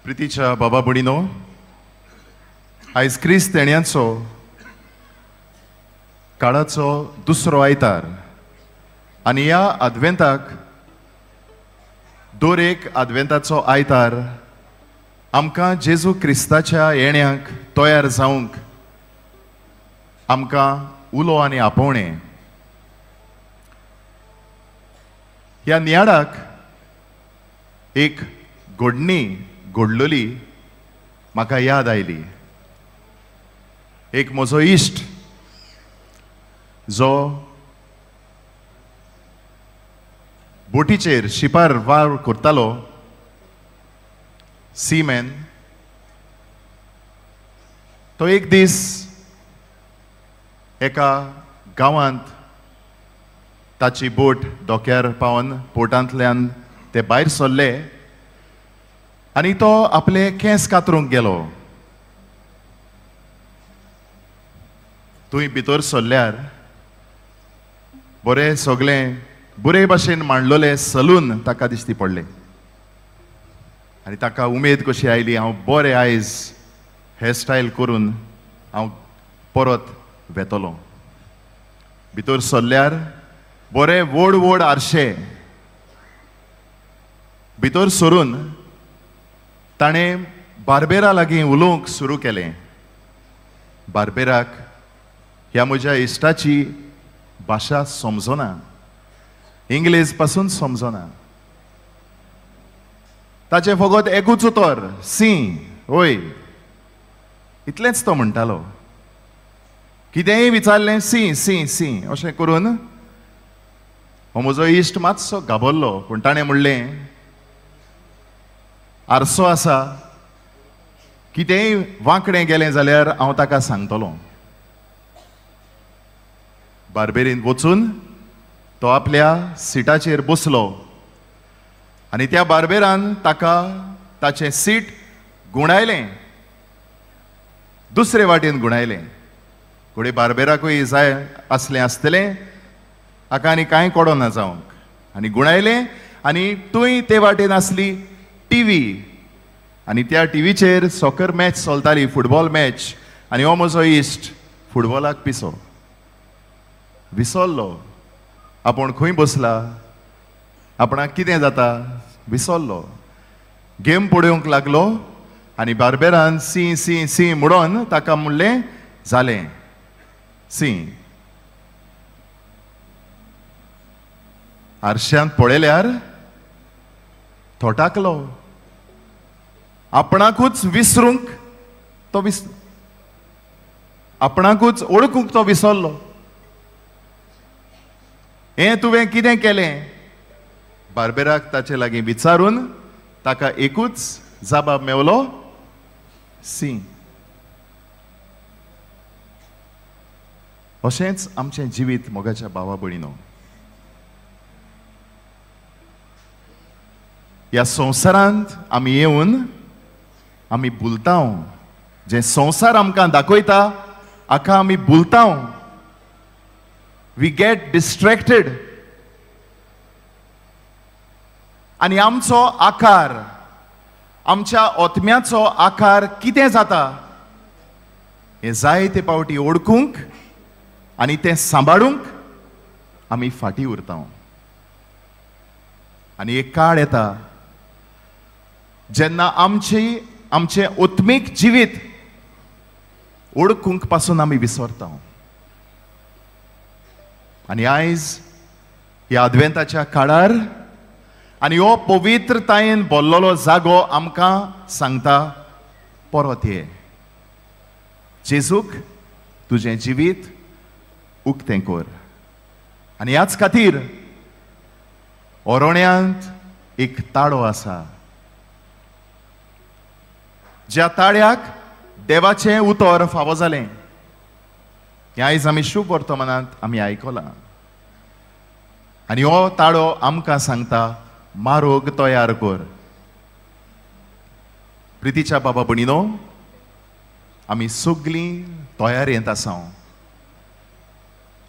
प्रितीच्या बाबा भयणीनो, आयज क्रिस्त येण्याचो काळाचो दुसरो आयतार आनी ह्या आदवेंताक दर एक आदवेंताचो आयतार आमकां जेजू क्रिस्ताच्या येण्याक तयार जावंक आमकां उलो आनी आपोवणें. ह्या नियाळाक एक घडणी घडलोली म्हाका याद आयली. एक म्हजो इश्ट जो बोटीचेर शिपार वावर करतालो, सीमॅन, तो एक दीस एका गांवांत ताची बोट धोक्यार पावन बोटांतल्यान ते भायर सरले आनी तो आपले केंस कातरूंक गेलो. थंय भितर सरल्यार बरें सगळें बरे भाशेन मांडलोले सलून ताका दिश्टी पडलें आनी ताका उमेद कशी आयली, हांव बरें आयज हेअरस्टायल करून हांव परत वेतलो. भितर सरल्यार बरे व्हड व्हड आरशे. भितर सरून ताणें बार्बेरा लागीं उलोवंक सुरू केलें. बार्बेराक ह्या म्हज्या इश्टाची भाशा समजना, इंग्लीश पासून समजना. ताचें फकत एकूच उतर, सी, ओय, इतलेंच तो म्हणटालो. कितेंय विचारलें सी सी सी अशें करून हो म्हजो इश्ट मातसो घाबरलो. पूण ताणें म्हणलें, आरसो आसा, कितेंय वांकडें गेलें जाल्यार हांव ताका सांगतलो. बार्बेरीन वचून तो आपल्या सिटाचेर बसलो आनी त्या बार्बेरान ताका ताचें सीट गुणायलें, दुसरे वाटेन गुणायलें. घडये बार्बेराकूय जाय आसलें आसतलें, हाका आनी कांय कोडो ना जावंक, आनी गुणायलें. आनी थंय ते वाटेन आसली टीव्ही आनी त्या टीव्हीचेर सॉकर मॅच चलताली, फुटबॉल मॅच. आनी हो म्हजो इश्ट फुटबॉलाक पिसो, विसरलो आपूण खंय बसला, आपणाक कितें जाता, विसरलो. गेम पळोवंक लागलो आनी बार्बेरान सी सी सी म्हणून ताका म्हणलें, जालें सी. आरशांत पळयल्यार थोटाकलो, आपणाकूच विसरूंक तो आपणाकूच ओळखूंक तो विसरलो. हें तुवें कितें केलें? बार्बेराक ताचे लागीं विचारून ताका एकूच जबाब मेवलो, सी. अशेंच आमचें जिवीत मोगाच्या भावा भयणीनो. ह्या संवसारांत आमी येवन आमी भुलतांव, जें संवसार आमकां दाखयता हाका आमी भुलतांव. We get distracted आनी आमचो आकार, आमच्या आत्म्याचो आकार कितें जाता हें जायते पावटी ओळखूंक आनी तें सांबाळूंक आमी फाटीं उरता. आनी एक काळ येता जेन्ना आमचें आत्मीक जिवीत ओळखूंक पासून आमी विसरता. आनी आयज ह्या आदवेंताच्या काळार आनी हो पवित्रतायेन भरलेलो जागो आमकां सांगता, परत ये, जेजूक तुजें जिवीत उक्तें कर. आनी ह्याच खातीर ओरोण्यांत एक ताळो आसा, ज्या ताळ्याक देवाचें उतर फावो जालें. हें आयज आमी शुभ वर्तमानांत आमी आयकलां. आनी हो ताळो आमकां सांगता, मारोग तयार कर. प्रितीच्या बाबा भयणीनो, आमी सगळीं तयारेंत आसा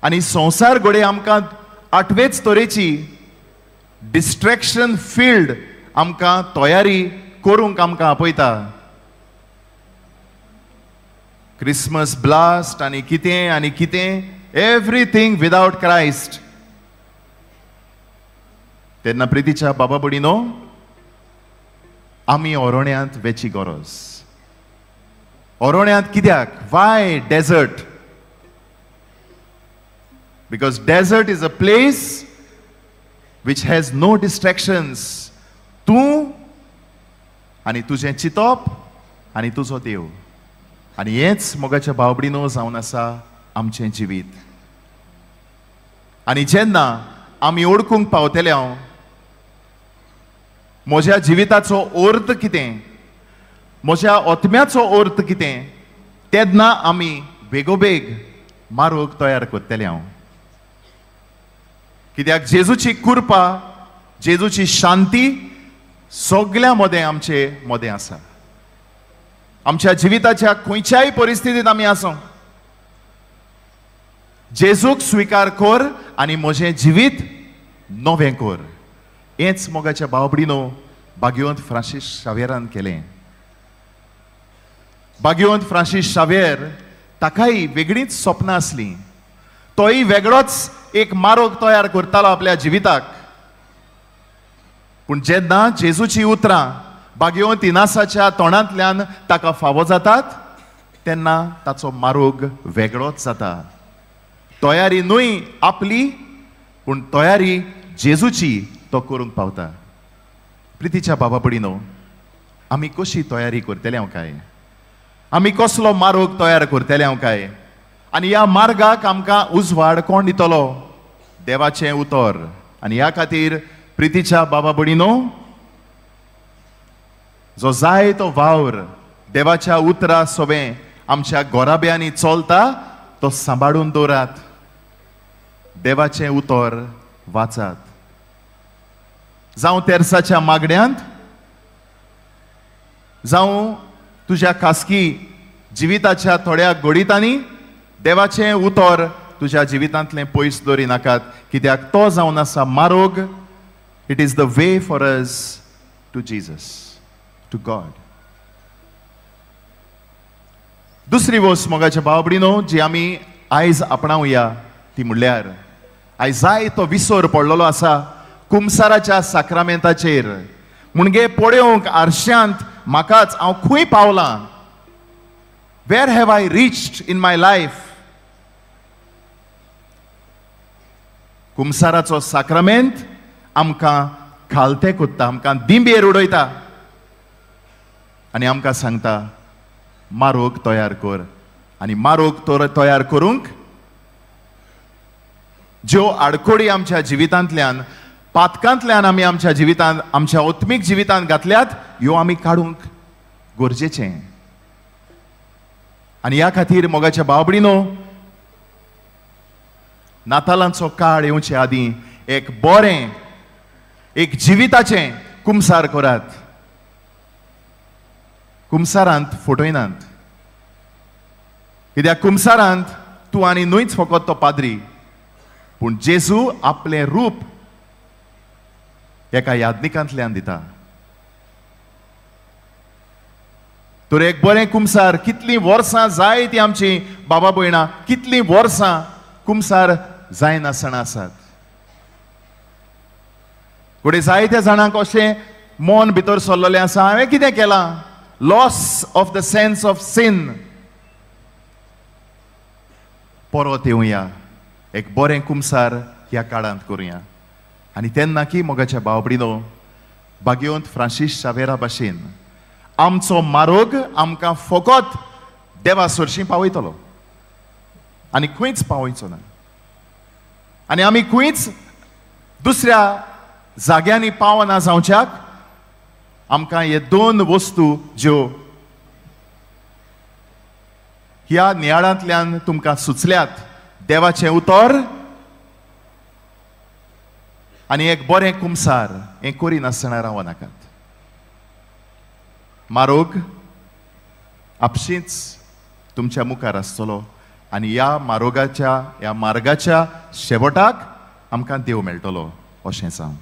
आनी संवसार घडये आमकां आठवेच तरेची डिस्ट्रेक्शन फिल्ड आमकां तयारी करूंक आमकां आपयता. क्रिसमस ब्लास्ट आनी कितें आनी कितें, एवरीथींग विदावट क्रायस्ट. तेन्ना प्रितीच्या बाबा भयणीनो, आमी ओरोण्यांत वेची गरज. ओरोण्यांत कित्याक? Why desert? Because desert is a place which has no distractions. तूं आनी तुजें चिंतप आनी तुजो देव. आनी हेंच मोगाच्या भावभयणीनो जावन आसा आमचें जिवीत. आनी जेन्ना आमी ओळखूंक पावतले हांव म्हज्या जिविताचो अर्थ कितें, म्हज्या आत्म्याचो अर्थ कितें, तेन्ना आमी बेगोबेग मार्ग तयार करतले हांव. कित्याक जेजूची कृपा, जेजूची शांती सगळ्या मदें आमचे मदें आसा. आमच्या जिविताच्या खंयच्याय परिस्थितींत आमी आसो, जेजूक स्विकार कर आनी म्हजें जिवीत नवें कर. हेंच मोगाच्या भाव भयणीनो भाग्यवंत फ्रांसीस शाव्येरान केलें. भाग्यवंत फ्रांसीस शाव्येर ताकाय वेगळींच सपनां आसलीं. तोय वेगळोच एक मार्ग तयार करतालो आपल्या जिविताक. पूण जेन्ना जेजूची उतरां भाग्यवंत इनासाच्या तोंडांतल्यान ताका फावो जातात तेन्ना ताचो मार्ग वेगळोच जाता. तयारी न्हय आपली, पूण तयारी जेजूची तो करूंक पावता. प्रितीच्या बाबा भयणीनो, आमी कशी तयारी करतले हांव काय? आमी कसलो मार्ग तयार करतले हांव काय? आनी ह्या मार्गाक आमकां उजवाड कोण दितलो? देवाचें उतर. आनी ह्या खातीर प्रितीच्या बाबा भयणीनो, जो जाय तो वावर देवाच्या उतरा सोबें आमच्या गोराब्यांनी चलता तो सांबाळून दवरात. देवाचें उतर वाचात. जावं तेरसाच्या मागण्यांत, जावं तुज्या खासगी जिविताच्या थोड्या घडितांनी देवाचें उतर तुज्या जिवितांतलें पयस दवरिनाकात. कित्याक तो जावन आसा मार्ग. It is the way for us to Jesus, to God. दुसरी वस्त मोगाच्या भाव भयणीनो जी आमी आयज आपणावया ती म्हणल्यार आयज जाय तो विसर पडलेलो आसा कुमसाराच्या साक्रामेंताचेर. म्हणजे पळोवंक आरशांत म्हाकाच हांव खंय पावलां, where have I reached in my life. कुमसाराचो साक्रामेंत आमकां खालते कोत्ता, आमकां दिंबेर उडयता आनी आमकां सांगता मार्ग तयार कर. आनी मार्ग तयार करूंक ज्यो आडखळी आमच्या जिवितांतल्यान, पातकांतल्यान आमी आमच्या जिवितांत, आमच्या आत्मीक जिवितांत घातल्यात ह्यो आमी काडूंक गरजेचें. आनी ह्या खातीर मोगाच्या भाव भयणीनो, नातालांचो काळ येवचे आदीं एक बरें, एक जिविताचें कुमसार करात. कुमसारांत फटयनात. कित्याक कुमसारांत तूं आनी न्हयच फकत तो पाद्री, पूण जेजू आपलें रूप एका यादनिकांतल्यान दिता. तर एक बरें कुमसार, कितलीं वर्सां जाय ती आमची बाबा भयणां, कितलीं वर्सां कुमसार जायनासतना आसात. घडये जायत्या जाणांक अशें मन भितर सरलेलें आसा, हांवें कितें केलां, loss of the sense of sin. परत येवया, एक बरें कुमसार ह्या काळांत करुया. आनी तेन्ना की मोगाच्या भाव भयणीनो, भाग्यवंत फ्रांसीस शावेरा भाशेन आमचो मार्ग आमकां फकत देवा सरशीं पावयतलो आनी खंयच पावयचो ना. आनी आमी खंयच दुसऱ्या जाग्यांनी पावना जावच्याक आमकां हे दोन वस्तू ज्यो ह्या नियाळांतल्यान तुमकां सुचल्यात, देवाचें उतर आनी एक बरें कुमसार, हें करिनासतना रावनाकात. मार्ग आपशींच तुमच्या मुखार आसतलो आनी ह्या मार्गाच्या, ह्या मार्गाच्या शेवटाक आमकां देव मेळटलो अशें जावं.